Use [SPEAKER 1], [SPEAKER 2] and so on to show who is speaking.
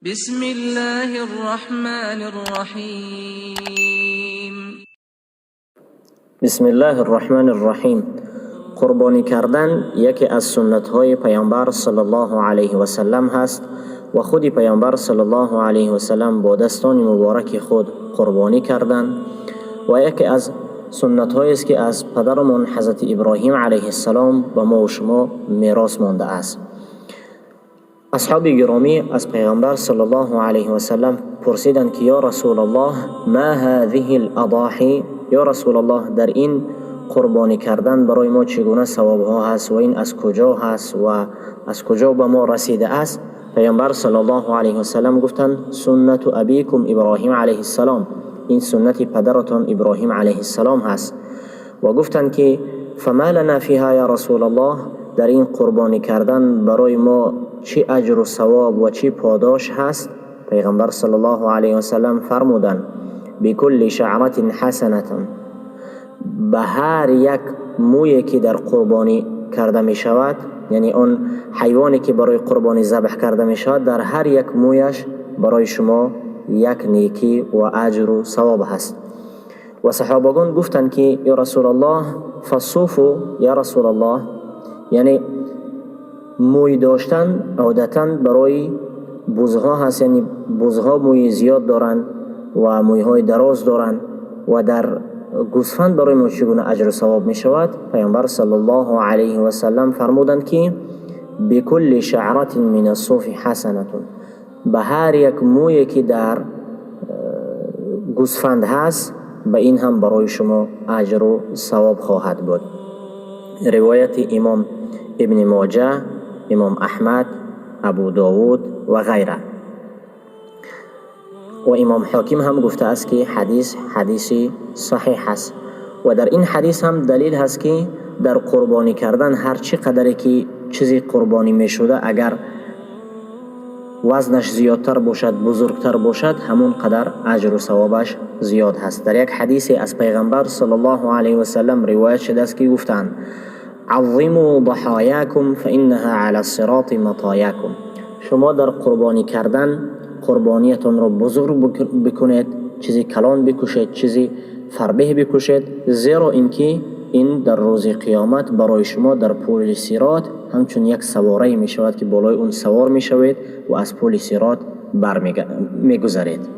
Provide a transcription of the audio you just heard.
[SPEAKER 1] بسم الله الرحمن الرحیم.
[SPEAKER 2] بسم الله الرحمن الرحیم. قربانی کردن یکی از سنت های پیامبر صلی الله علیه و سلم هست و خود پیامبر صلی الله علیه و سلم با دستان مبارک خود قربانی کردند و یکی از سنت هایی است که از پدرمان حضرت ابراهیم علیه السلام به ما و شما میراث مانده است. اصحاب گرامی از پیغمبر صلی الله علیه و سلم پرسیدند که یا رسول الله، ما هذه الاضاحی؟ یا رسول الله، در این قربانی کردن برای ما چگونه ثواب ها هست و این از کجا هست و از کجا به ما رسیده است؟ پیامبر صلی الله علیه و سلم گفتند: سنة ابیکم ابراهیم علیه السلام. این سنت پدرتان ابراهیم علیه السلام هست. و گفتند که فما لنا فیها یا رسول الله؟ در این قربانی کردن برای ما چی اجر و ثواب و چی پاداش هست؟ پیغمبر صلی الله علیه و سلم فرمودند: بكل شعرة حسنة. به هر یک مویی که در قربانی کرده می شود، یعنی آن حیوانی که برای قربانی ذبح کرده می شود، در هر یک مویش برای شما یک نیکی و اجر و ثواب هست. و صحابگان گفتند که یا رسول الله، فالصوف یا رسول الله؟ یعنی موی داشتن عادتا برای بزها هست، یعنی بزها موی زیاد دارند و مویهای دراز دارند و در گوسفند برای ما چگونه اجر و ثواب می شود؟ پیامبر صلی الله علیه و سلم فرمودند که بكل شعرة من الصوف حسنة. به هر یک مویی که در گوسفند هست، به این هم برای شما اجر و ثواب خواهد بود. روایت امام ابن ماجه، امام احمد، ابو داود و غیره. و امام حاکم هم گفته است که حدیث حدیثی صحیح است. و در این حدیث هم دلیل هست که در قربانی کردن هر چی قدری که چیزی قربانی می شده، اگر وزنش زیادتر باشد، بزرگتر باشد، همون قدر اجر و ثوابش زیاد هست. در یک حدیث از پیغمبر صلی الله علیه و سلم روایت شده است که گفتند: عظموا ضحاياكم فإنها على الصراط مطاياكم. شما در قربانی کردن قربانیتان را بزرگ بکنید، چیزی کلان بکشید، چیزی فربه بکشید، زیرا اینکه این در روز قیامت برای شما در پل صراط همچون یک سواره می شود که بالای اون سوار می شوید و از پل صراط بر می گذرید.